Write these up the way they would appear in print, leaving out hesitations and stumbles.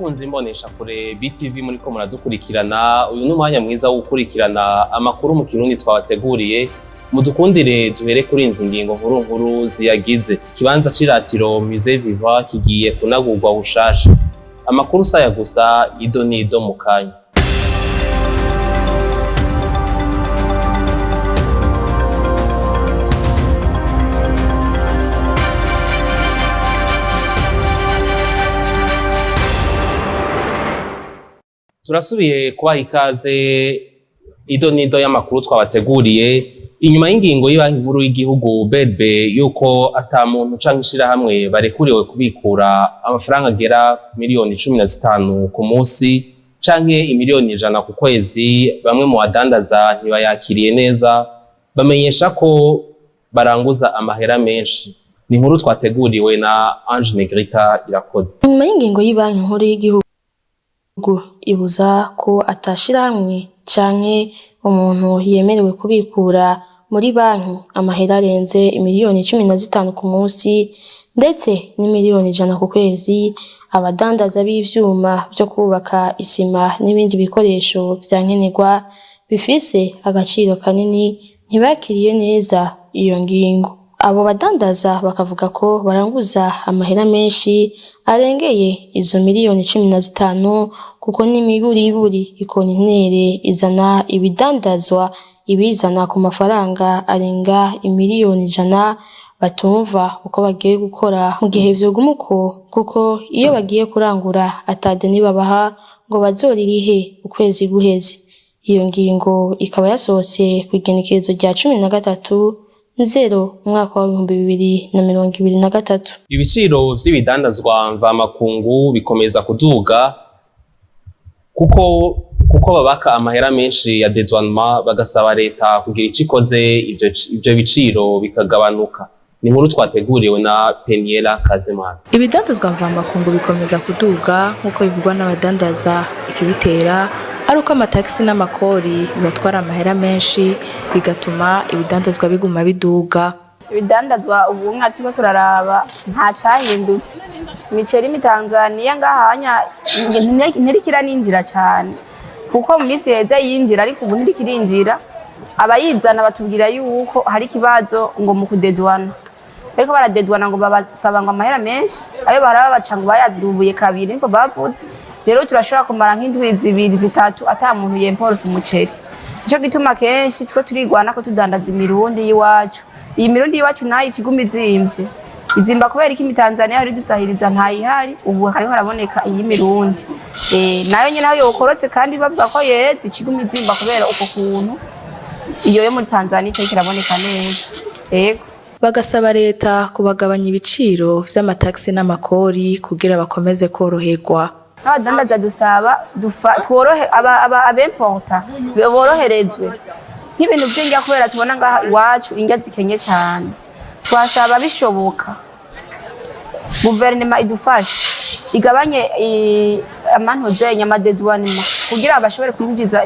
Bakunzi imbonesha kure BTV, muriko muradukurikirana, uyu ni umwanya mwiza wo gukurikirana amakuru mu Kirundi twabateguriye. Mudukundire duhere kuri izi ngingo nkuru nkuru ziyagize. Ikibanza c'iratiro Musée Vivant kigiye kunagurwa bushasha. Amakuru saya gusa, ido nido mu kanya. Turasubiye kubaha ikaze. Ido nido y'amakuru twabateguriye: inyuma y'ingingo y'Ibanki Nkuru y'Igihugu BRB yuko ata muntu canke ishirahamwe barekuriwe kubikura amafaranga agera 15 miliyoni ku munsi canke 100 miliyoni ku kwezi, bamwe mu badandaza ntibayakiriye neza, bamenyesha ko baranguza amahera menshi. Ni inkuru twateguriwe na Ange Negrita Irakoze. Inyuma y'ingingo y'Ibanki Nkuru y'Igihugu ibuza ko atashirahamwe canke umuntu yemerewe kubikura muri banki amahera arenze 15 miliyoni ku munsi ndetse n'100 miliyoni ku kwezi, abadandaza b'ivyuma vyo kubaka, isima n'ibindi bikoresho vya nkenerwa bifise agaciro kanini ntibakiriye neza iyo ngingo. Abo badandaza bakavuga ko baranguza amahera menshi arengeye izo 15 miliyoni, kuko n'imiburiburi ikontinere izana ibidandazwa ibizana ku mafaranga arenga 100 miliyoni, batumva uko bagiye gukora mu gihe vyoguma uko, kuko iyo bagiye kurangura atadeni babaha ngo bazoririhe ukwezi guheze. Iyo ngingo ikaba yasohotse kw'igenekerezo rya 13/0 umwaka wa 2023. Ibiciro vy'ibidandazwa mvamakungu bikomeza kuduga kuko babaka amahera menshi ya dédouanement, bagasaba leta kugira ico ikoze ivyo biciro bikagabanuka. Ni inkuru twateguriwe na Peniela Kazimana. Ibidandazwa mvamakungu bikomeza kuduga nk'uko bivugwa n'abadandaza. Ikibitera ari uko amatagisi n'amakori bibatwara amahera menshi, bigatuma ibidandazwa biguma biduga. Ibidandazwa ubu nka turiko turaraba, nta cahindutse. Imiceri y'imitanzaniya ngahanya ntiriko irinjira cane, kuko mu minsi heza yinjira, ariko ubu ntiriko irinjira. Abayizana batubwira yuko hari ikibazo ngo mu kudedwana, bariko baradedwana, ngo babasaba ngo amahera menshi, ayo bahora babaca ngo bayadubuye kabiri, niko bavuze. Rero turashobora kumara nk'indwi 2, 3 ata muntu yemporose umuceri. Nico gituma kenshi two turigwana ko tudandaza imirundi y'iwacu. Iyi mirundi y'iwacu nayo ikiguma izimvye, izimba kubera iki? Imitanzaniya hari dusahiriza ntayihari. Ubu hariho haraboneka iy'imirundi, nayo nyene aho yokorotse kandi bavuga ko yeze, ikiguma izimba kubera uko kuntu iyo yo muri Tanzania itariko iraboneka neza, yego. Bagasaba leta kubagabanya ibiciro vy'amatagisi n'amakori kugira bakomeze koroherwa. Nk'abadandaza dusaba tworohe abemporta boroherezwe nk'ibintu vy'indya, kubera tubona ngaha iwacu indya zikenye cane. Twasaba bishoboka guverinoma idufashe igabanye amantuzenye, amadedwanema, kugira bashobore kwinjiza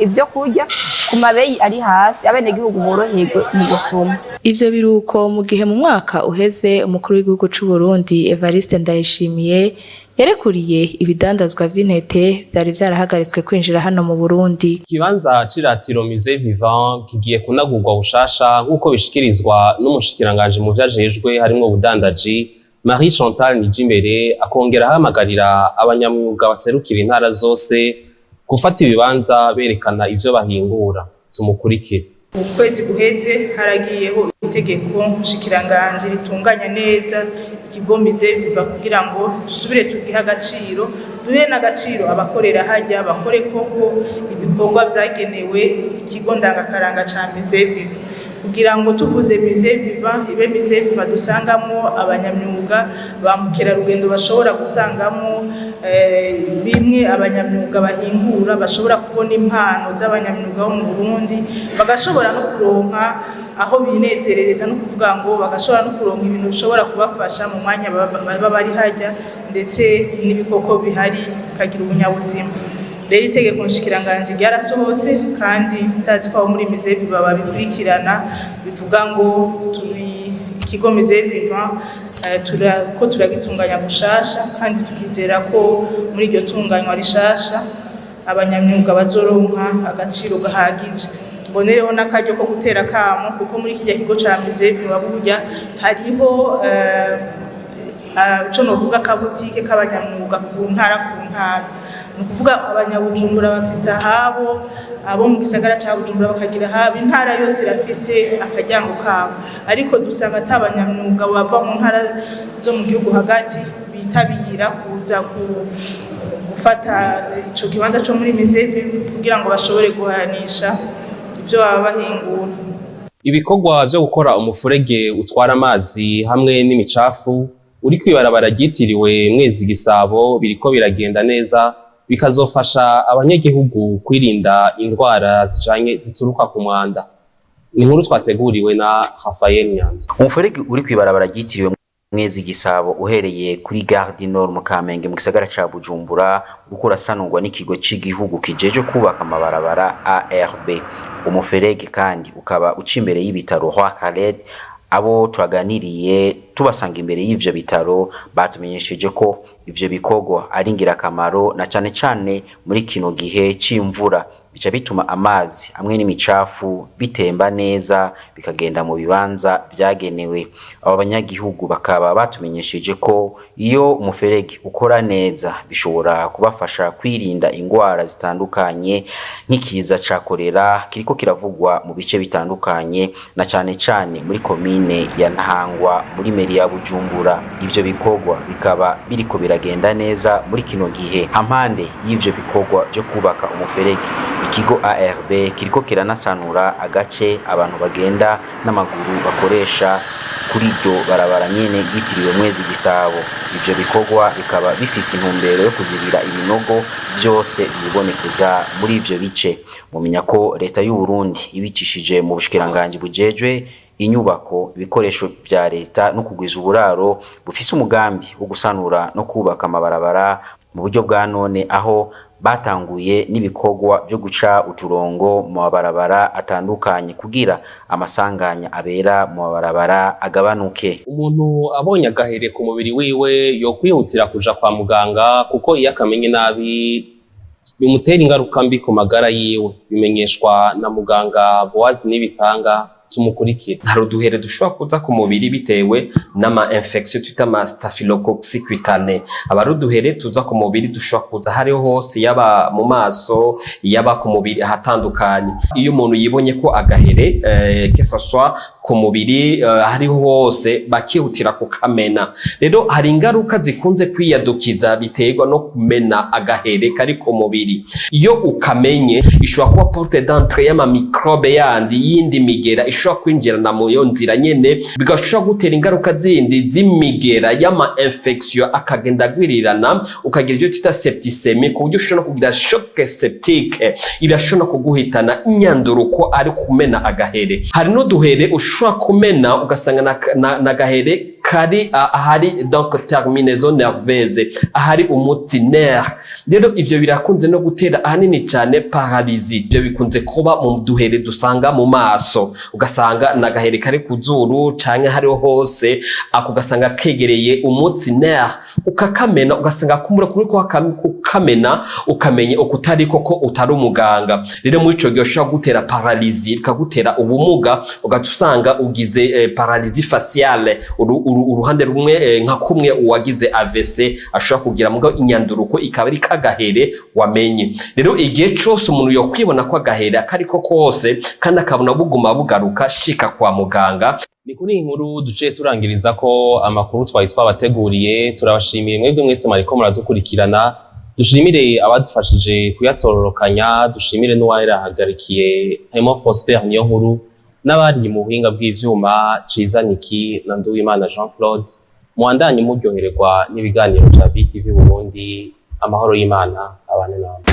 ivyo kurya ku mabeyi ari hasi, abenegihugu boroherwe mu gusuma. Ivyo biruko mu gihe mu mwaka uheze umukuru w'igihugu c'u Burundi Evariste Ndayishimiye yarekuriye ibidandazwa vy'intete vyari vyarahagaritswe kwinjira hano mu Burundi. Ikibanza c'iratiro Musée Vivant kigiye kunagurwa bushasha, nk'uko bishikirizwa n'umushikiranganji mu vyo ajejwe harimwo ubudandaji, Marie Chantal Nijimbere, akongera ahamagarira abanyamwuga baserukira intara zose gufata ibibanza berekana ivyo bahingura. Tumukurikire. Ukwezi guheze haragiyeho itegeko nshikiranganji ritunganya neza ikigo Musée Vivant, kugira ngo dusubire tugihe agaciro, duhe n'agaciro abakorera hajya, bakore koko ibikorwa vyagenewe ikigo ndangakaranga ca Musée Vivant, kugira ngo tuvuze Musée Vivant ibe Musée Vivant dusangamwo abanyamyuga, ba mukerarugendo bashobora gusangamwo bimwe abanyamyuga bahingura, bashobora kubona impano z'abanyamyuga bo mu Burundi, bagashobora no kuronka aho binezerereza, no kuvuga ngo bagashobora no kuronka ibintu bishobora kubafasha mu mwanya baba bari hajya, ndetse n'ibikoko bihari bikagira ubunyabuzima. Rero itegeko nshikiranganji ryarasohotse, kandi ndazi ko abo muri Musée Vivant babikurikirana, bivuga ngo turi ikigo Musée Vivant Ko turagitunganya gushasha, kandi tukizera ko muri iryo tunganywa rishasha abanyamyuga bazoronka agaciro gahagije. Mbonereho n'akaryo ko gutera kamo, kuko muri kirya kigo ca Musée burya hariho ico novuga akabutike k'abanyamwuga ku ntara ku ntara. Ni ukuvuga Abanyabujumbura bafise ahabo, abo mu gisagara ca Bujumbura bakagira ahabo, intara yose irafise akaryango kabo. Ariko dusanga ata banyamwuga bava mu ntara zo mu gihugu hagati bitabira kuza ku gufata ico kibanza co muri Musée kugira ngo bashobore guhanisha ivyo baba bahingura. Ibikorwa vyo gukora umufurege utwara amazi hamwe n'imicafu uri kw'ibarabara ryitiriwe Mwezi Gisabo biriko biragenda neza, bikazofasha abanyagihugu kwirinda indwara zijanye zituruka ku mwanda. Ni inkuru twateguriwe na Rafael Nyandwi. Umufurege uri kw'ibarabara ryitiriwe Mwezi Gisabo uhereye kuri Gare du Nord mu Kamenge mu gisagara ca Bujumbura uriko urasanurwa n'ikigo c'igihugu kijejwe kubaka amabarabara ARB. Umuferege kandi ukaba uca imbere y'ibitaro Roi Khaled. Abo twaganiriye tubasanga imbere y'ivyo bitaro batumenyesheje ko ivyo bikorwa ari ingirakamaro, na cane cane muri kino gihe c'imvura, bica bituma amazi hamwe n'imicafu bitemba neza bikagenda mu bibanza vyagenewe. Abo banyagihugu bakaba batumenyesheje ko iyo umuferege ukora neza bishobora kubafasha kwirinda ingwara zitandukanye nk'ikiza ca korera kiriko kiravugwa mu bice bitandukanye, na cane cane muri komine ya Ntahangwa muri meri ya Bujumbura. Ivyo bikorwa bikaba biriko biragenda neza muri kino gihe. Hampande y'ivyo bikorwa vyo kubaka umuferege, ikigo ARB kiriko kiranasanura agace abantu bagenda n'amaguru bakoresha kuri iryo barabara nyene ryitiriwe Mwezi Gisabo. Ivyo bikorwa bikaba bifise intumbero yo kuzibira ibinogo vyose vyibonekeza muri ivyo bice. Mumenya ko leta y'u Burundi ibicishije mu bushikiranganji bujejwe inyubako, ibikoresho vya leta no kugwiza uburaro bufise umugambi wo gusanura no kubaka amabarabara mu buryo bwa none, aho batanguye n'ibikorwa vyo guca uturongo mu mabarabara atandukanye kugira amasanganya abera mu mabarabara agabanuke. Umuntu abonye agahere ku mubiri wiwe yokwihutira kuja kwa muganga, kuko iyo akamenye nabi bimutera ingaruka mbi ku magara yiwe. Bimenyeshwa na muganga Boaz Nibitanga, tumukurikire. Hari uduhere dushobora kuza ku mubiri bitewe n'ama infection twita ama staphylococci cutané. Aba ari uduhere tuza ku mubiri, dushobora kuza hariho hose, yaba mu maso, yaba ku mubiri ahatandukanye. Iyo umuntu yibonye ko agahere que ce soit ku mubiri hariho hose, bakihutira kukamena. Rero hari ingaruka zikunze kwiyadukiza biterwa no kumena agahere kari ku mubiri. Iyo ukamenye ishobora kuba porte d'entrée y'ama microbe yandi, yindi migera ishobora kwinjirana mu yo nzira nyene, bigashobora gutera ingaruka zindi z'imigera y'ama infection akagenda agwirirana, ukagira ivyo twita septicémie, ku buryo ushobora kugira choc septique, irashobora kuguhitana inyanduruko ari kumena agahere. Hari n'uduhere ushobora kumena ugasanga na gahere kari ahari donc terminaison nerveuse, ahari umutsi nerf. Rero ivyo birakunze no gutera ahanini cyane paralysie. Ivyo bikunze kuba mu duhere dusanga mu maso, ugasanga nagahere kari ku zuru canke hariho hose, ako ugasanga kegereye umutsi nerf, ukakamena ugasanga kumura kuri kukamena ukamenye ukutari koko utari umuganga. Rero muri ico gihe ushobora gutera paralysie, bikagutera ubumuga, ugaca usanga ugize paralysie faciale uruhande rumwe, nka kumwe uwagize AVC ashobora kugira, mugabo inyanduruko ikaba ari kagahere wamenye. Rero igihe cose umuntu yokwibona ko agahere akariko kose kandi akabona buguma bugaruka, shika kwa muganga. Ni kuri iyi nkuru duciye turangiriza ko amakuru twari twabateguriye. Turabashimiye mwebwe mwese mwariko muradukurikirana, dushimire abadufashije kuyatororokanya, dushimire n'uwarahagarikiye harimo Prosper Niyo Nkuru, n'abari mu buhinga bw'ivyuma Ciza Niki na Nduwimana Jean Claude. Muwandanye muryohererwa n'ibiganiro vya BTV Burundi. Amahoro y'Imana abane namwe.